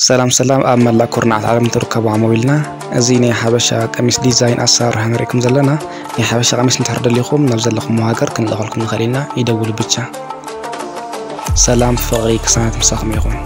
ሰላም ሰላም፣ ኣብ መላእ ኩርናዓት ዓለም ትርከቡ ዓመው ኢልና። እዚ ናይ ሓበሻ ቀሚስ ዲዛይን ኣሰራርሓ ንሪእኩም ዘለና። ናይ ሓበሻ ቀሚስ እንድሕር ደሊኹም ናብ ዘለኹም ሃገር ክንልእኸልኩም ንኽእል ኢና፣ ይደውሉ ብቻ። ሰላም ፍቕሪ ቅሳነት ምሳኹም ይኹን።